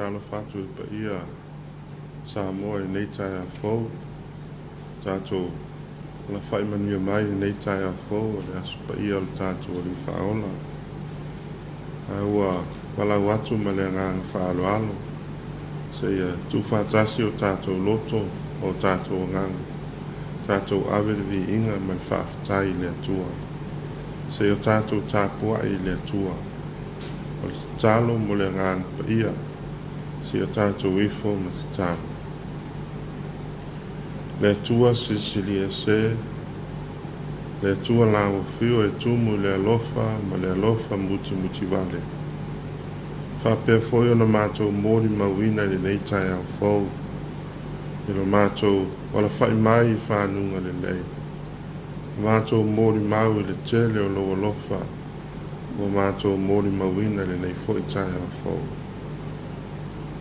Faatalofa atu i le paia o Samoa i lenei taeao fou. Tatou alafai manuia mai i lenei taeao fou o le Aso Paia o le tatou Alii Faaola. Ae ua valaau atu ma le agaga faaaloalo seia tuufaatasi o tatou loto ma o tatou agaga, tatou ave le viiga ma le faafetai i le Atua. Seia o tatou tapuai i le Atua. O le tatalo mo le Agaga Paia, seia o tatou ifo ma tatalo. Le Atua Silisili Ese, le Atua Lauofio e tumu i le alofa ma le alofa mutimutivale, faapea foi ona matou molimauina i lenei taeao fou, i lo matou alafai mai i fanuga lelei, matou molimau i le tele o lou alofa ua matou molimauina i lenei foi taeao fou.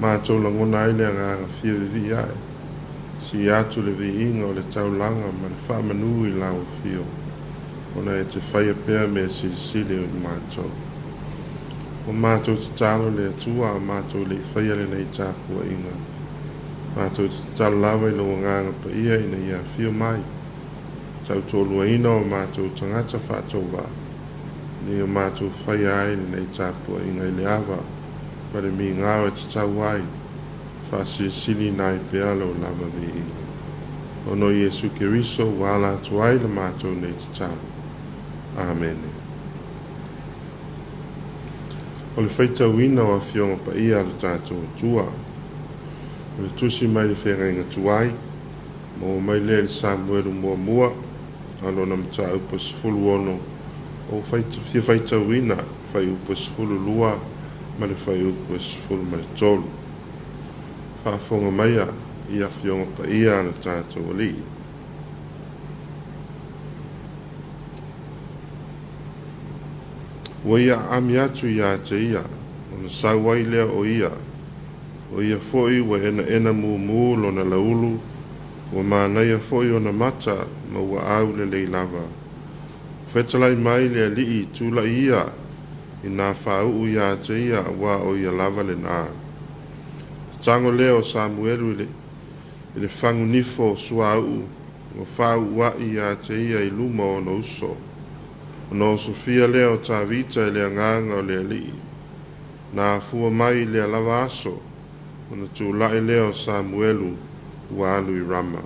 Matou lagona ai le agaga fia vivii ae, sii atu le viiga o le taulaga ma le faamanu i lau afio, ona e te faia pea mea silisili i matou. Ua matou tatalo le Atua a matou le i faia lenei tapuaiga. Matou te tatalo lava i lou Agaga Paia ina ia afio mai, tautoaluaina o matou tagata faatauvaa, ina ia matou faia ai lenei tapuaiga i le ava ma le migao e tatau ai, faasilisiliina ai pea lou lava viiga. Ona o Iesu Keriso ua ala atu ai la matou nei tatalo. Amene. O le faitauina o Afioga Paia a lo tatou Atua. O le tusi mai le Feagaiga Tuai, maua mai lea i le Samuelu muamua, a lona mataupu e 16, ua fia faitauina fuaiupu e 12 ma le fuaiupu e 13. Faafofoga maia i Afioga Paia a lo tatou Alii. Ua ia aami atu ia te ia, ona sau ai lea o ia, o ia foi ua enaena mumu lona laulu, ua manaia foi ona mata ma ua aulelei lava. Fetalai mai le Alii, tulai ia, ina faauu ia te ia, aua o ia lava lena. Tago lea o Samuelu i le fagunifo suauu, ua faauua'i ia te ia i luma o ona uso. Ona osofia lea o Tavita i le agaga o le Alii. Na afua mai i lea lava aso, ona tulai lea o Samuelu ua alu i Rama.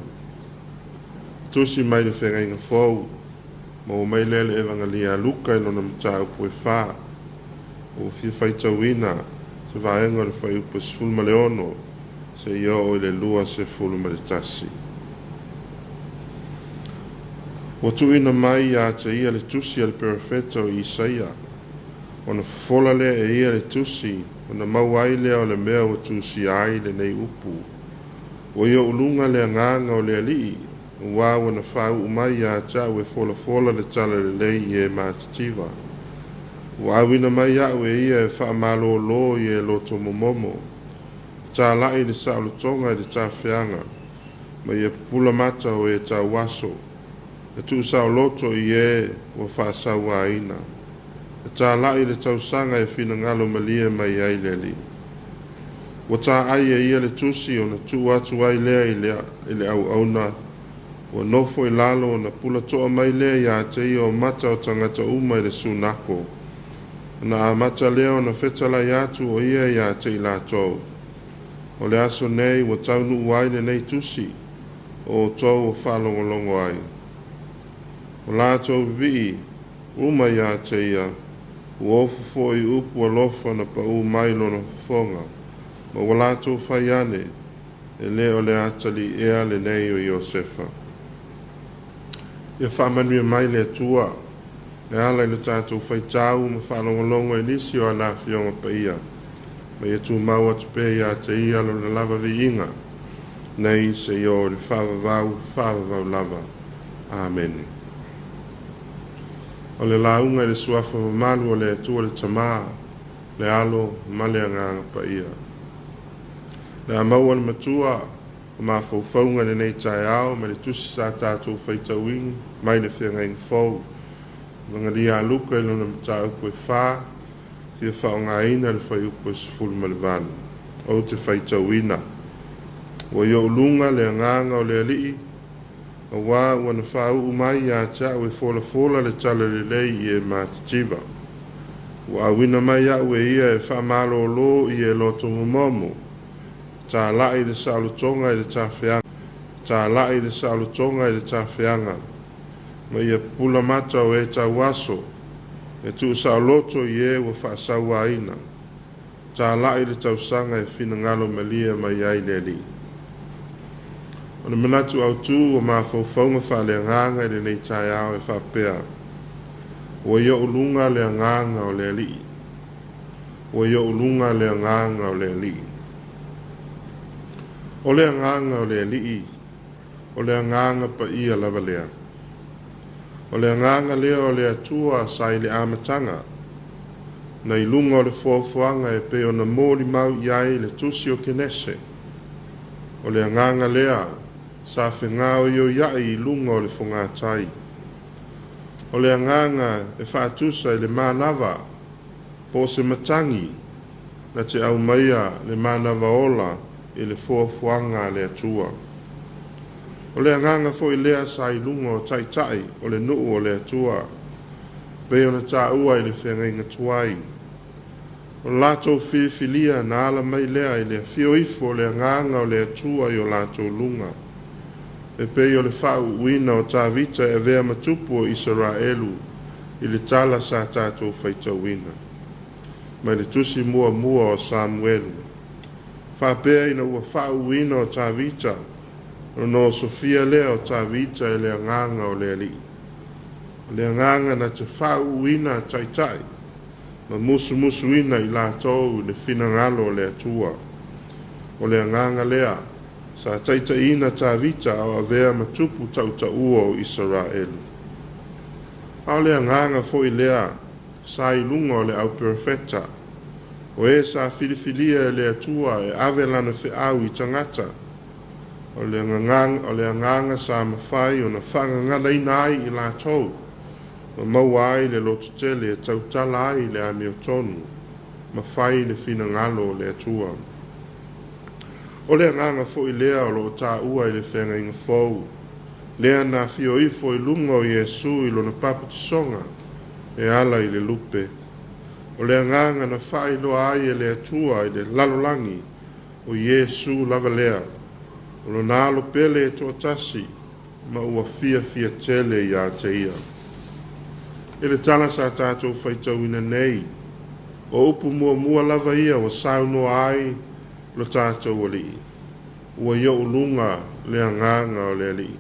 Tusi mai le Feagaiga Fou, maua mai lea le Evangelia a Luka i lona mataupu e 4. Ua fia faitauina se vaega o le fuaiupu e 16 seia oo i le 21. Ua tuuina mai ia te ia le tusi a le perofeta o Isaia, ona fofola lea e ia le tusi, ona maua ai lea o le mea ua tusia ai lenei upu. Ua i ou luga le agaga o le Alii, aua ua na faauu mai ia te au e folafola le tala lelei i e matitiva. Ua auina mai au e ia e faamalōlō i e loto momomo, e tāla'i le saolotoga i le tafeaga, ma ia pupula mata o e tauaso, e tuusaoloto i e ua faasauaina, e tāla'i le tausaga e finagalo malie mai ai le Alii. Ua taai e ia le tusi ona tuu atu ai lea i le auauna, ua nofo i lalo ona pulatoa mai lea ia te ia o mata o tagata uma i le sunako. Ona amata lea ona fetalai atu o ia ia te i latou. O le aso nei ua taunuu ai lenei tusi, o outou ua faalogologo ai. O latou vivii uma ia te ia, ua ofo foi upu alofa na paū mai lona fofoga, ma ua latou fai ane, e le o le atalii ea lenei o Iosefa. Ia faamanuia mai le Atua e ala i le tatou faitau ma faalogologo i nisi o ana Afioga Paia, ma ia tumau atu pea ia te ia lona lava viiga, nei seia oo i le faavavau, faavavau lava. Amene. O le lauga i le suafa mamalu o le Atua le Tama, le Alo ma le Agaga Paia. Le a maua le matua o mafaufauga i lenei taeao ma le tusi sa tatou faitauina mai le Feagaiga Fou. Evangelia a Luka i lona mataupu e 4, fia faaaogaina le fuaiupu e 18. Ou te faitauina. Ua i ou luga le agaga o le Alii, auā ua na fāu'u mai ia te a'u e folafola le Tala Lelei i e matitiva. Ua auina mai a'u e ia e faamalōlō i e loto momomo, tāla'i le saolotoga i le tafeaga, tāla'i le saolotoga i le tafeaga, ma ia pupula mata o e tauaso, e tuusaoloto i e ua faasauāina, tāla'i le tausaga e finagalo malie mai ai le Alii. O le manatu autū o mafaufauga faaleagaga i lenei taeao e faapea, Ua i ou luga le agaga o le Alii. Ua i ou luga le agaga o le Alii. O le agaga o le Alii, o le agaga paia lava lea. O le agaga lea o le Atua sa i le amataga, na i luga o le foafoaga e pei ona molimau i ai le Tusi o Kenese. O le agaga lea sa fegaoioia'i i luga o le fogatai. O le agaga e faatusa i le manava po o se matagi na te aumaia le manava ola i le foafoaga a le Atua. O le agaga foi lea sa i luga o taitai o le nuu o le Atua, pei ona taua i le feagaiga tuai. O le latou filifilia na ala mai lea i le afio ifo o le agaga o le Atua i o latou luga, e pei o le faauuina o Tavita e avea ma tupu o Isaraelu i le tala sa tatou faitauina mai le tusi muamua o Samuelu. Faapea ina ua faauuina o Tavita, ona osofia lea o Tavita e le agaga o le Alii. O le agaga na te faauuina taitai ma musumusuina i latou i le finagalo o le Atua. O le agaga lea sa taitaiina Tavita a o avea ma tupu tautaua o Isaraelu. A o le agaga foi lea sa i luga o le au perofeta, o e sa filifilia e le Atua e ave lana feau i tagata, o le agaga sa mafai ona faagaganaina ai i latou ma maua ai le lototele e tautala ai i le amiotonu ma fai le finagalo o le Atua. O le agaga foi lea o lo o taua i le feagaiga fou, lea na afio ifo i luga o Iesu i lona papatisoga e ala i le lupe. O le agaga na faailoa ai e le Atua i le lalolagi, o Iesu lava lea, o lona alo pele e toatasi, ma ua fiafia tele ia te ia. I le tala sa tatou faitauina nei, o upu muamua lava ia ua saunoa ai lo tatou Alii, Ua i ou luga le agaga o le Alii.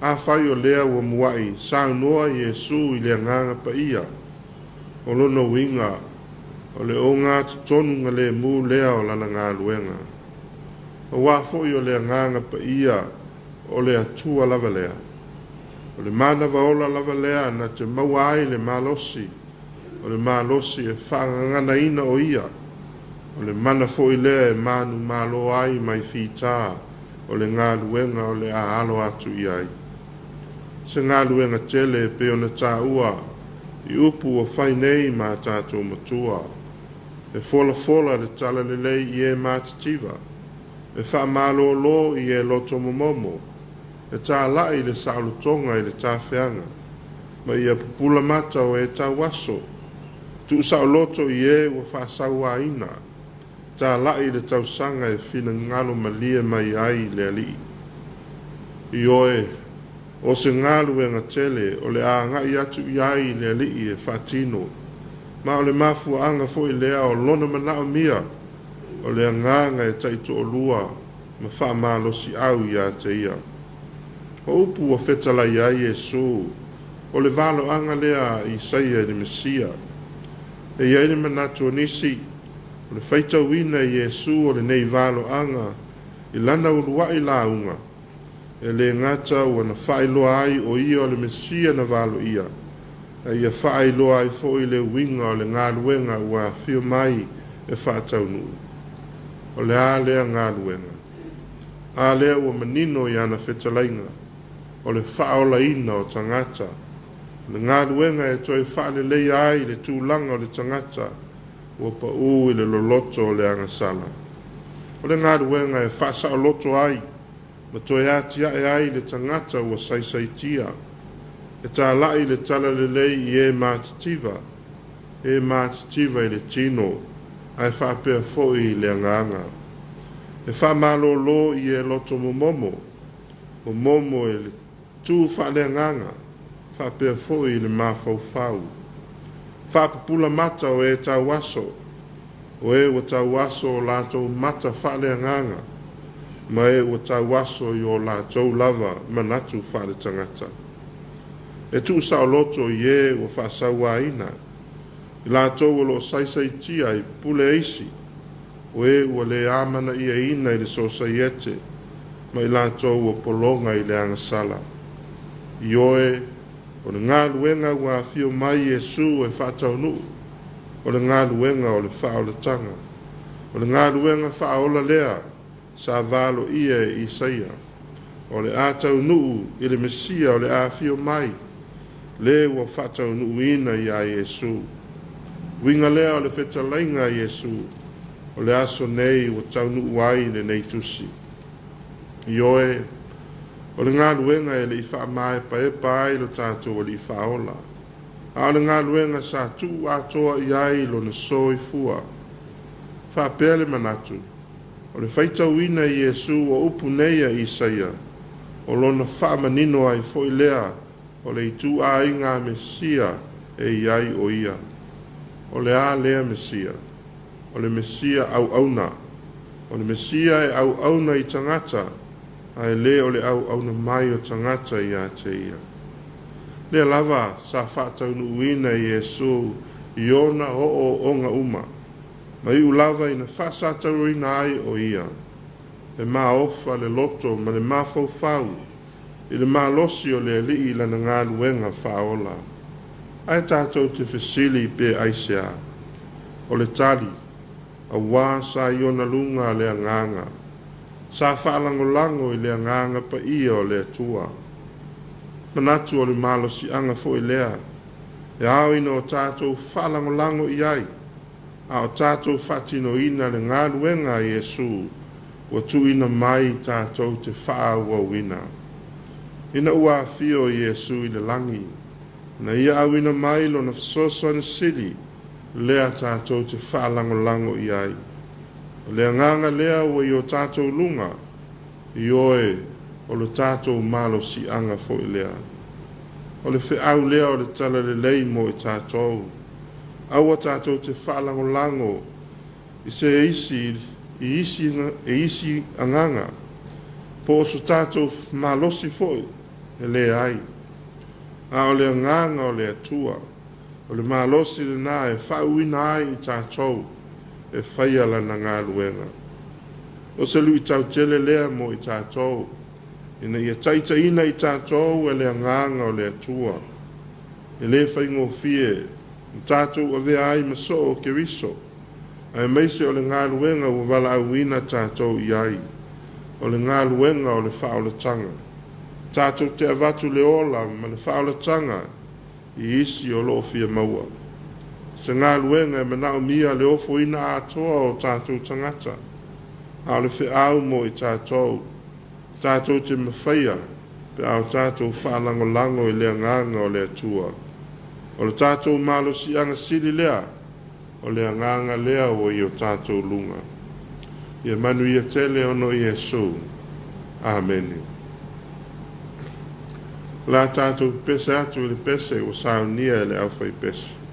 Afai o lea ua mua'i saunoa Iesu i le agaga paia, o lona uiga, o le ogatotonugalemu lea o lana galuega. Auā foi o le agaga paia o le Atua lava lea. O le manava ola lava lea na te maua ai le malosi, o le malosi e faagaganaina o ia, o le mana foi lea e manumalo ai mai fitā o le galuega o le a alo atu i ai. Se galuega tele e pei ona taua i upu ua fai nei ma a tatou matua, e folafola le talalelei i e matitiva, e faamalōlō i e loto momomo, e tāla'i le saolotoga i le tafeaga, ma ia pupula mata o e tauaso, tuusaoloto i e ua faasauāina, tāla'i le tausaga e finagalo malie mai ai le Alii. Ioe, o se galuega tele o le a agai atu i ai le Alii e faatino, ma o le mafuaaga foi lea o lona manaomia o le agaga e taitoalua ma faamalosiau ia te ia. O upu ua fetalai ai Iesu, o le valoaga lea a Isaia i le Mesia. E i ai le manatu o nisi, o le faitauina e Iesu o lenei valoaga i lana uluai lauga, e le gata ua na faailoa ai o ia o le Mesia na valoia, a ia faailoa ai foi le uiga o le galuega ua afio mai e faataunuu. O le a lea galuega? A lea ua manino i ana fetalaiga, o le faaolaina o tagata, o le galuega e toe faaleleia ai le tulaga o le tagata ua paū i le loloto o le agasala. O le galuega e faasaoloto ai ma toe atiae ai le tagata ua saisaitia, e talai le talalelei i e matitiva, e matitiva i le tino ae faapea foi i le agaga. E faamalolo i e loto momomo, momomo i le tu faaleagaga, faapea foi i le mafaufau. Faapupula mata o e tauaso, o e ua tauaso o latou mata faaleagaga, ma e ua tauaso i o latou lava manatu faaletagata. E tuusaoloto i e ua faasauaina, i latou o lo o saisaitia i pule e isi, o e ua le amanaiaina i le sosaiete, ma i latou ua pologa i le agasala. Ioe, o le galuega ua afio mai Iesu e faataunuu, o le galuega o le faaolataga. O le galuega faaola lea sa valoia e Isaia, o le a taunuu i le Mesia o le a afio mai, le ua faataunuuina iā Iesu. Uiga lea o le fetalaiga a Iesu, o le aso nei ua taunuu ai lenei tusi. Ioe, o le galuega e le i faamaepaepa ai lo tatou Alii Faaola, a o le galuega sa tuu atoa i ai lona soifua. Faapea le manatu, o le faitauina e Iesu o upu nei a Isaia, o lona faamanino ai foi lea o le ituaiga Mesia e i ai o ia. O le a lea Mesia? O le Mesia auauna. O le Mesia e auauna i tagata, ae le o le auauna mai o tagata ia te ia. Lea lava sa faataunuuina e Iesu i ona ooooga uma, ma iu lava ina faasatauaina ai o ia. E maofa le loto ma le mafaufau i le malosi o le Alii i lana galuega faaola. Ae tatou te fesili pe aisea? O le tali, auā sa i ona luga le Agaga. Sa faalagolago i le Agaga Paia o le Atua. Manatu o le malosiaga foi lea e ao ina o tatou faalagolago i ai, a o tatou faatinoina le galuega a Iesu ua tuuina mai tatou te faaauauina. Ina ua afio Iesu i le lagi, na ia auina mai lona fesoasoani sili lea tatou te faalagolago i ai. O le Agaga lea ua i o tatou luga, ioe, o lo tatou malosiaga foi lea. O le feau lea o le talalelei mo i tatou. Aua tatou te faalagolago i se isi i isi e isi agaga, po o so tatou malosi foi, e leai. A o le Agaga o le Atua, o le malosi lena e faauuina ai i tatou e faia lana galuega. O se luitau tele lea mo i tatou, ina ia taitaiina i tatou e le Agaga o le Atua. E le faigofie na tatou avea ai ma soo o Keriso, aemaise o le galuega ua valaauina tatou i ai, o le galuega o le faaolataga. Tatou te avatu le ola ma le faaolataga i isi o lo o fia maua. Se galuega e manaomia le ofoina atoa o tatou tagata, a o le feau mo i tatou, tatou te mafaia pe a o tatou faalagolago i le Agaga o le Atua. O le tatou malosiaga sili lea, o le Agaga lea ua i o tatou luga. Ia manuia tele ona o Iesu. Amene. O le a tatou pepese atu i le pese ua saunia e le aufaipese.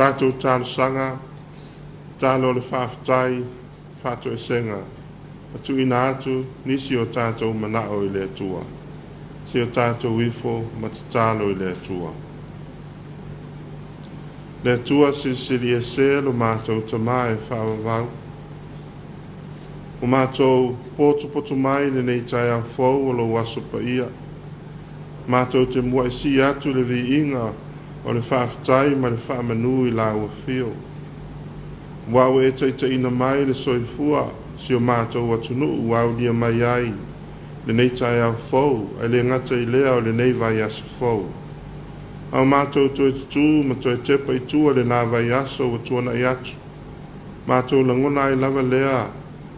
Tatou talosaga, tatalo o le faafetai, faatoesega, ma tuuina atu nisi o tatou manao i le Atua. Se o tatou ifo ma tatalo i le Atua. Le Atua Silisili Ese lo matou Tama e faavavau, ua matou potopoto mai i lenei taeao fou o lou Aso Paia, matou te muai sii atu le viiga o le faafetai ma le faamanu i lau afio. Ua ua e taitaiina mai le soifua si o matou atunuu ua aulia mai ai lenei taeao fou, ae le gata i lea o lenei vaiaso fou. A o matou toe tutū ma toe tepa i tua lena vaiaso ua tuanai atu, matou lagona ai lava lea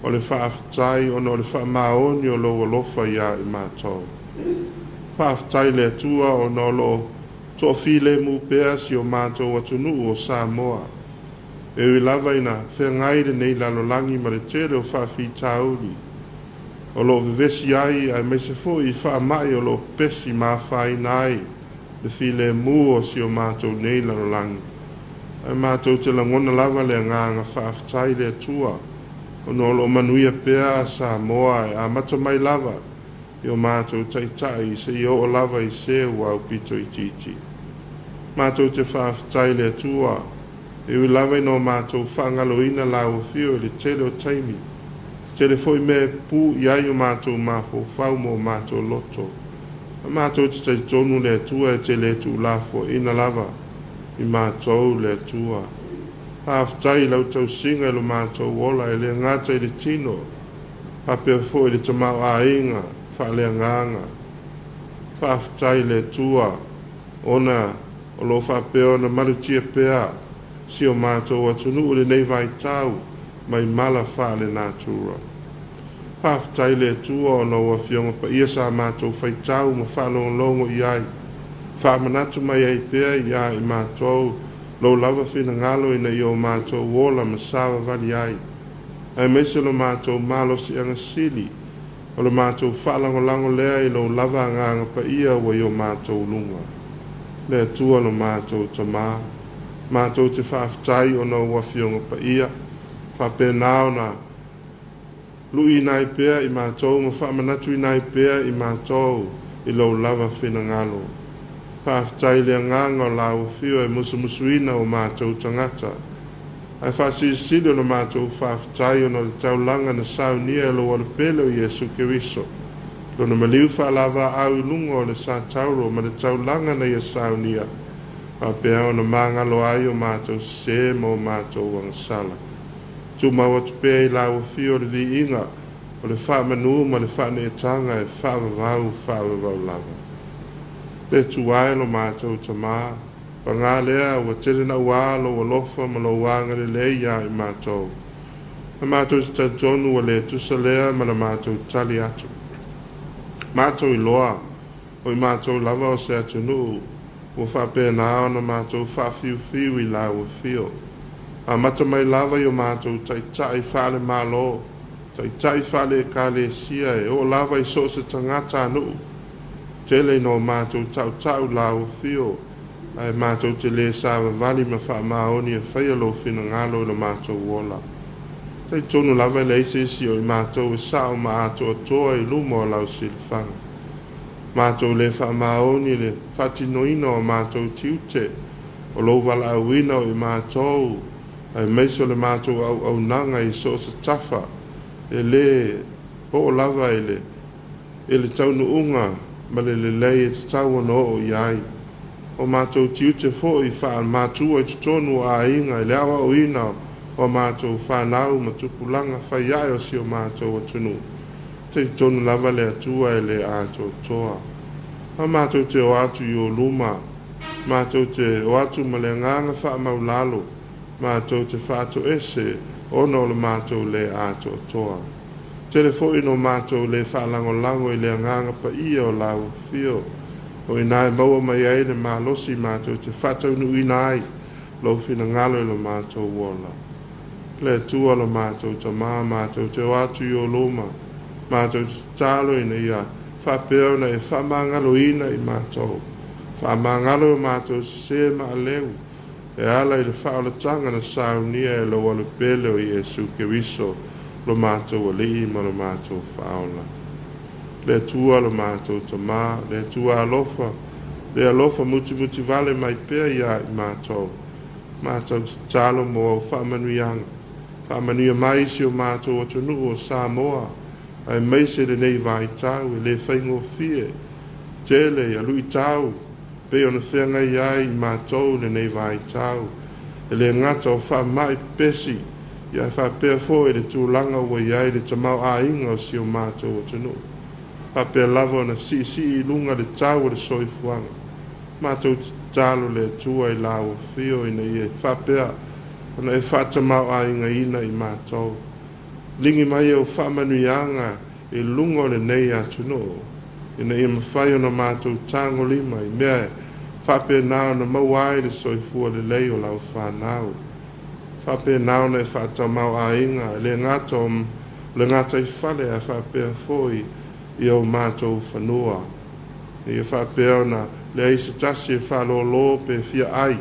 o le faafetai ona o le faamaoni o lou alofa iā i matou. Faafetai i le Atua ona o lo o toafilemu pea si o matou atunuu o Samoa. E ui lava ina feagai lenei lalolagi ma le tele o faafitauli o lo o vevesi ai aemaise foi i faamai o lo o pepesi ma afaina ai le filemu o si o matou nei lalolagi, ae matou te lagona lava le agaga faafetai i le Atua ona o lo o manuia pea Samoa e amata mai lava i o matou taitai seia oo lava i se ua aupito itiiti. Matou te faafetai i le Atua e ui lava ina o matou faagaloina lau afio i le tele o taimi, tele foi mea e pupuu i ai o matou mafaufau ma o matou loto. A matou te talitonu le Atua e te le tuulafoaiina lava i matou le Atua. Faafetai i lau tausiga i lo matou ola e le gata i le tino, faapea foi i le tamaoaiga faaleagaga. Faafetai i le Atua ona o lo o faapea ona malutia pea si o matou atunuu i lenei vaitau mai mala faalenatura. Faafetai i le Atua ona o Afioga Paia sa matou faitau ma faalogologo i ai, faamanatu mai ai pea iā i matou lou lava finagalo ina ia o matou ola ma savavali ai, aemaise lo matou malosiaga sili o le matou faalagolago lea i lou lava Agaga Paia ua i o matou luga. Le Atua lo matou Tama, matou te faafetai ona o Afioga Paia faapena ona luiina ai pea i matou ma faamanatuina ai pea i matou i lou lava finagalo. Faafetai i le agaga o lau afio e musumusuina o matou tagata, ae faasilisili o le matou faafetai ona o le taulaga na saunia e lou Alopele o Iesu Keriso, lona maliu faalavaau i luga o le satauro ma le taulaga na ia saunia, faapea ona magalo ai o matou sesē ma o matou agasala. Tumau atu pea i lau afio le viiga o le faamanu ma le faaneetaga e faavavau faavavau lava. Le Atua e lo matou Tama, paga lea ua tele nauā lou alofa ma lou agalelei iā i matou. A matou te talitonu ua le tusa lea ma la matou tali atu. Matou iloa, o i matou lava o se atunuu ua faapena ona matou faafiufiu i lau afio. Amata mai lava i o matou taitai faale-Malo, taitai faale-Ekalesia e oo lava i so o se tagata a nuu. Tele ina o matou tautau lau afio, ae matou te le savavali ma faamaoni e faia lou finagalo i lo matou ola. Talitonu lava e leai se isi o i matou e sao ma atoatoa i luma o lau silafaga. Matou le faamaoni i le faatinoina o matou tiute, o lou valaauina o i matou, aemaise o le matou auaunaga i so o se tafa, e le oo lava i le i le taunuuga ma le lelei e tatau ona oo i ai. O matou tiute foi faamatua i totonu o aiga i le aoaoina o a matou fanau ma tupulaga fai ae o si o matou atunuu. Talitonu lava le Atua e le atoatoa. A matou te o atu i o luma, matou te o atu ma le agaga faamaulalo, matou te faatoese ona o le matou le atoatoa. Tele foi no matou le faalagolago i le Agaga Paia o lau afio, o i ina e maua mai ai le malosi matou te faataunuuina ai lou finagalo i lo matou ola. Le Atua lo matou Tama, matou te o atu i o luma, matou te tatalo ina ia faapea ona e faamagaloina i matou, faamagalo i o matou sesē ma aleu. e ala i le faaolataga na saunia e lou Alo pele o Iesu Keriso lo matou Alii ma lo matou Faaola. Le Atua lo matou Tama, le Atua alofa, le alofa mutimutivale mai pea iā i matou, matou tatalo mo au faamanuiaga. Faamanuia mai si o matou atunuu o Samoa, aemaise lenei vaitau e le faigofie, tele ia luitau pei ona feagai ai i matou i lenei vaitau, e le gata o faamai pepesi, ae faapea foi le tulaga ua i ai le tamaoaiga o si o matou atunuu. Faapea lava ona siisii i luga le tau o le soifuaga. Matou tatalo le Atua i lau Afio ina ia faapea ona e faatamaoaigaina i matou. Ligi mai au faamanuiaga i luga o lenei atunuu, ina ia mafai ona matou tagolima i mea e faapena ona maua ai le soifua lelei o lau fanau. Faapena ona e faatamaoaiga, e le gata o le gataifale ae faapea foi i o matou fanua. Ia faapea ona leai se tasi e faalōlō pe fia ai,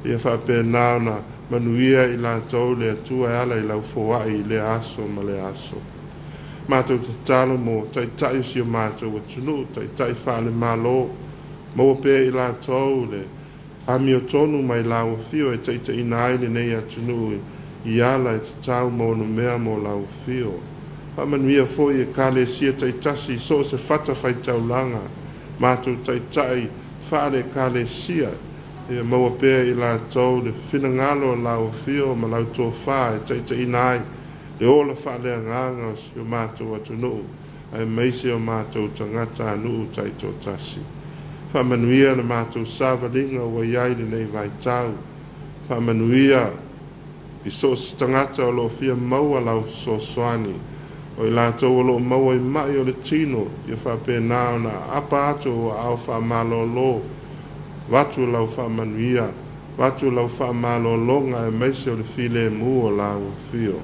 ia faapena ona manuia i latou le Atua e ala i lau foai i lea aso ma lea aso. Matou tatalo mo taitai o si o matou atunuu, taitai faale-Malo, maua pea i latou le amiotonu mai lau Afio e taitaiina ai lenei atunuu i ala e tatau ma onomea mo lau Afio. Faamanuia foi Ekalesia taitasi i so o se fatafaitaulaga, matou taitai faale-Ekalesia, ia maua pea i latou le finagalo o lau Afio ma lau tofa e taitaiina ai le ola faaleagaga o si o matou atunuu, aemaise o matou tagatanuu taitoatasi. Faamanuia le matou savaliga ua i ai lenei vaitau. Faamanuia i so o se tagata o lo o fia maua lau fesoasoani, o i latou o lo o maua i ma'i o le tino, ia faapena ona aapa atu ou aao faamalolo, avatu lau faamanuia, avatu lau faamalologa aemaise o le filemu o lau Afio.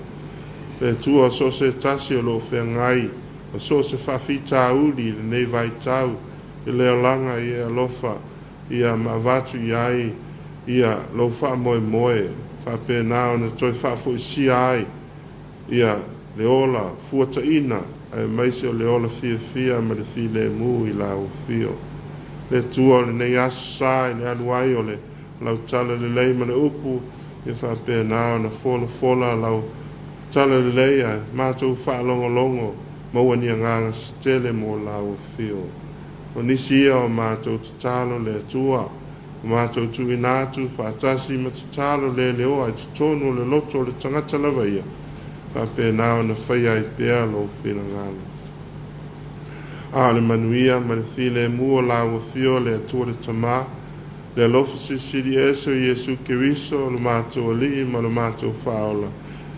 Le Atua o so o se tasi o lo o feagai ma so o se faafitauli i lenei vaitau i le olaga i e alofa ia ma avatu i ai ia lou faamoemoe, faapena ona toe faafoisia ai ia le ola fuataina aemaise o le ola fiafia ma le filemu i lau Afio. Le Atua o lenei aso sa i le alu ai o le lau talalelei ma le upu, ia faapena ona folafola lau talalelei ae matou faalogologo maua ni agaga se tele mo lau Afio. O nisi ia o matou tatalo le Atua, o matou tuuina atu faatasi ma tatalo leleoa i totonu o le loto o le tagata lava ia, faapena ona faia ai pea lou finagalo. A o le manuia ma le filemu o lau Afio le Atua le Tama, le alofa silisili ese o Iesu Keriso, lo matou Alii ma lo matou Faaola,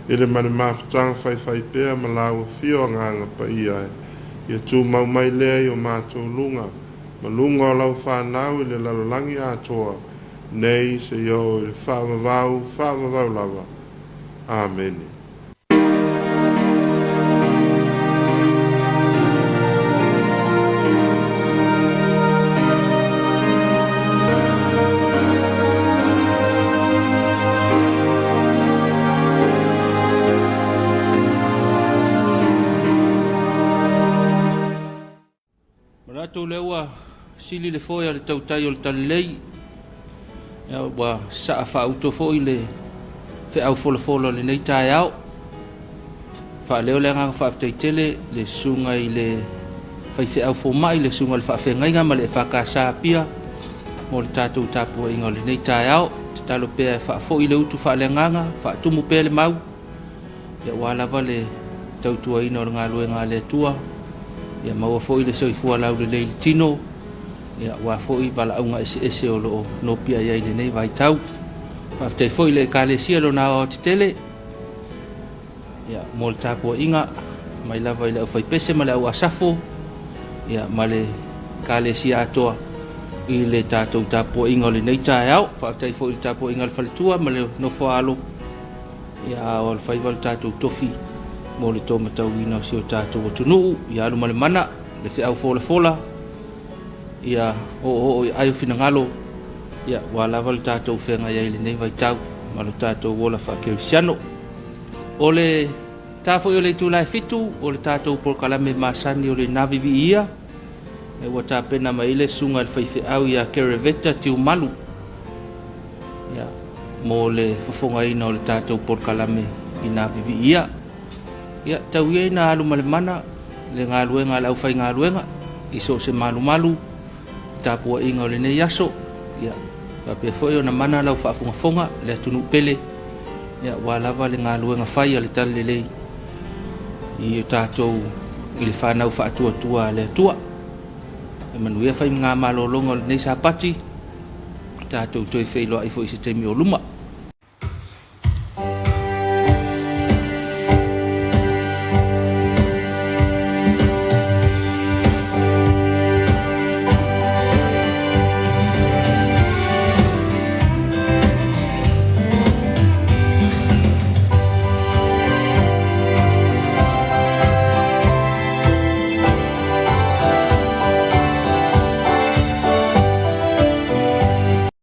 i le ma le mafutaga faifaipea ma lau Afio Agaga Paia e, ia tumau mai lea i o matou luga, ma luga o lau fanau i le lalolagi atoa, nei seia oo i le faavavau, faavavau lava. Amene. Manatu o lea ua sili le foe a le tautai o le Talalelei, ua saa faauto foi le feau folafola o lenei taeao. Faaleo le agaga faafetai tele le susuga i le faifeau fomai, le susuga i le faafeagaiga ma le EFKS Apia mo le tatou tapuaiga o lenei taeao. Tatalo pea e faafoi le utu faaleagaga, faatumu pea le mau, aua lava le tautuaina o le galuega a le Atua, ia maua foi le soifua laulelei i le tino, aua foi valaauga eseese o lo o nopiai ai i lenei vaitau. Faafetai foi i le Ekalesia i lona aoaotetele mo le tapuaiga mai lava i le aufaipese ma le au asafo ma le Ekalesia atoa i le tatou tapuaiga o lenei taeao. Faafetai foi i le tapuaiga a le faletua ma le nofoaalo a o alofaiva le tatou tofi mo le taumatauina o si o tatou atunuu. Ia alu ma le mana le feau folafola, ia oooo i aai o finagalo. Ia, ua lava le tatou feagai ai i lenei vaitau ma lo tatou ola faakerisiano. O le ta foi o le itula e 7, o le tatou polokalame masani o le Na Viviia, e ua tapena mai le susuga i le faifeau ia Kereveta Tiumalu, ia, mo le fofogaina o le tatou polokalame i Na Viviia. Ia, tau ia ina alu ma le mana le galuega a le aufaigaluega i so o se malumalu tapuaiga o lenei aso. Ia, faapea foi ona mana lau faafogafoga le atunuu pele, ia, ua lava le galuega fai a le Talalelei i o tatou i le fanau faatuatua a le Atua. E manuia faiga malologa o lenei Sapati, tatou toe feiloai foi i se taimi o luma.